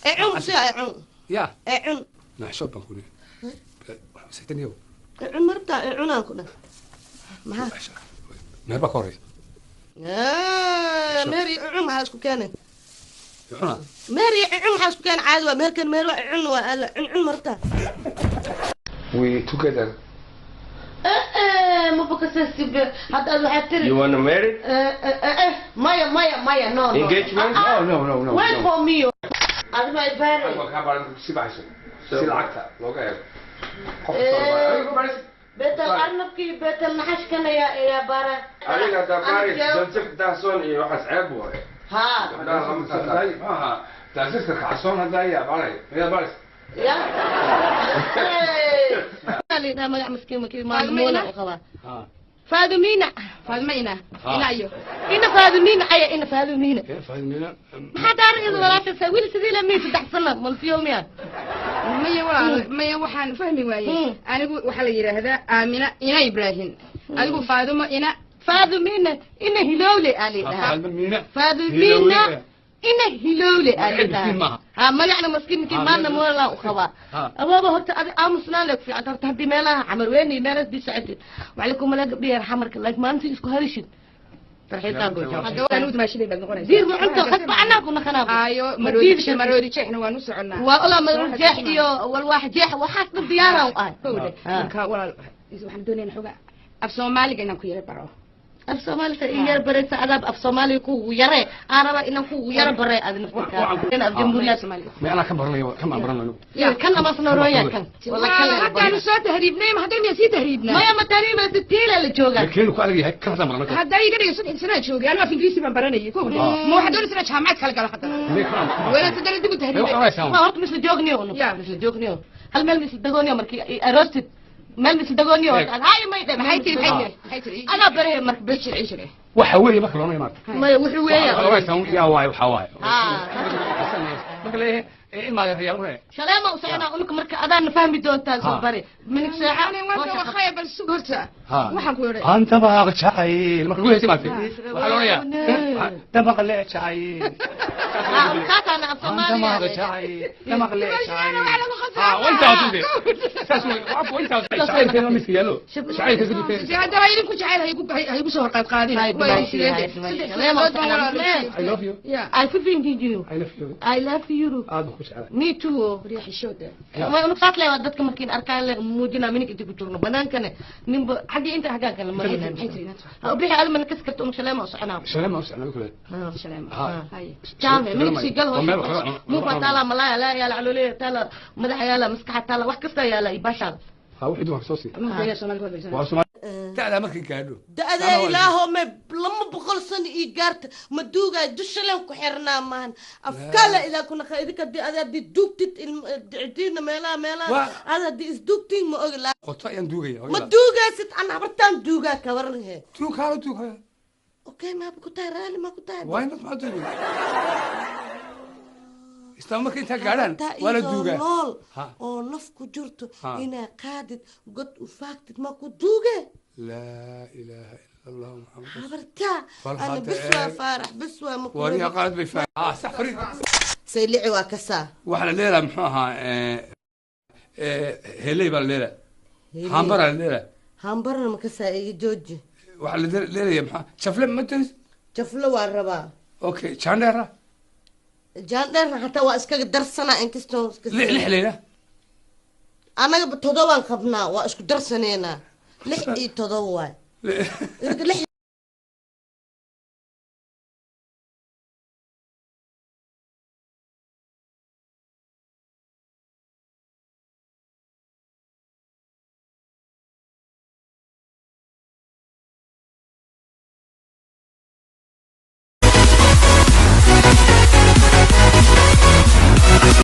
عم ساعة يا عم نحشب بنكون سيتنيو عم مرتا عنا كنا ما ما بكوري ميري عم هاسكو كان عنا ميري عم هاسكو كان عادوا مير كان مير عن ولا عن مرتا we together ما بكسسب حتى الحتر You wanna marry? مايا مايا مايا no no engagement? No no no no wait for me أنا بيت الأرنب كي بيت النحش كان يا بارا أنا دباري جنسك داسون إيه وحس عبوه ها ها داسك خاصون هذا يا باري يا باري يا لا ما مسكين مكين ما مولا وخلاص فادمينا فادمينا إنا أيوه إنا فادمينا أيه إنا فادمينا فادمينا حتى أرجع ولا تسوي لي سدي لمي تدحسنا ملفيوم يا مية ولا مية وحن فهمي واي أنا أقول وحلا هذا آمنة إنا إبراهيم أنا أقول فادمة إنا فادمينا إنا هلولي علي فادمينا فادمينا إنا هلولي علي ها ما نحن مسكين كي ما نمولا وخوا أبابا هرت أمسنا لك في عطر تهدي مالها عمر ويني مالها دي ساعتي وعليكم لا قبلي يرحمك الله ما أنت إسكو هرشد هذا أنا ماشي لي بنقول دير ما أنت خد معنا كنا خنابو أيوه مرودي مرودي شيء إحنا وانوس عنا والله مرودي جح يو والواحد جح وحاسب الديارة وقال كا ولا waxaan doonaynaa xogaa af Soomaaliga inaan ku yara baro af Soomaaliga in yar baraysa adab af Soomaaliga ku yare aan raba inaan ku yara baray adna naftirka af jamhuuriyadda Soomaaliga ma ana kan baranayo kan ma baranayo ya kan ama snarooya kan wala kan hadda soo tahriibnay ma hadda miya sii tahriibnay maya ma tahriib tiila la jooga laakiin ku adag yahay kan hadda baranayo hadda iga dhigo saddex sano joogay ana af Ingiriisi baan baranayay ko ma waxa doonaysaa jaamacad kala galo hadda wala tadal dib u tahriibay ma horta misla joogniyo misla joogniyo hal meel misla dagooniyo markii aroostid meel misla dagooniyo هاي ما يدري maxay tiri maxay tiri انا بري marka bishir cishir waxa weeye marka loo imaado maya wuxuu weeye yaa waay waxa waay marka leeyahay in ma yahay waay shaleema u socona unka marka adaan fahmi doontaa soo bari min saaca waan ka bal sug horta waxaan ku yiri anta baaq jacayl marka weeye maartay waxa loo leeyahay dabaq lee jacayl kaana af Soomaaliya dabaq jacayl dabaq lee jacayl ha wanta aad saas way wanta jacayl kana miskiyaalo jacayl ka sidii hadda waa idinku jacayl hay ku soo horqaad qaadin I love you yeah I feel you I love you I love you aad ku jecelahay me too riix shooda ma anu qaat leeyahay dadka markiin arkaan le muujina minig inta ku jirno banaankana ninba xagii inta xagaan kala marina ha bixi alma nakas karto shaleema u soconaa shaleema u soconaa kule shaleema hay jaame minig si gal hoos muu taala malaya la yaala caloolaya taala madaxa yaala maskaxa taala wax kasta yaala ibashaal ha wixii dumarka soo sii waa Soomaali da'da markay gaadho da'da ilaaho ma 200 sano ii gaarta ma duugaa dushaleen ku xirnaa maahan afkala ilaa kuna idinka dii adaa dii duugtid cidiina meelaha meelaha adaa dii isduugtiin ma ogi qoto ayaan duugaya ma duugaysid an habartaan duugaa ka waran he duugaalo duugaya okay ma ku tahay raali ma ku tahay why not ma duugay isla markay inta gaadhaan waa la duugaa nool oo naf ku jirto inaa qaadid god u faagtid ma ku duuge لا اله الا الله محمد حبرتا انا بسوا فارح بسوا مكو وريها قالت بيفا اه صح فريد سيلعي وكسا waxa la leeyahay muxuu ahaa helay baa la leeyahay hambar la leeyahay hambarna ma kasaa iga jooji waxa la leeyahay maxaa jafle ma tiris jafle waa rabaa okay jandheera jaandheerna xataa waa iskaga darsanaa inkastoo lix leela anaga 7 qabnaa waa isku darsaneynaa 6 iyo 7 waay.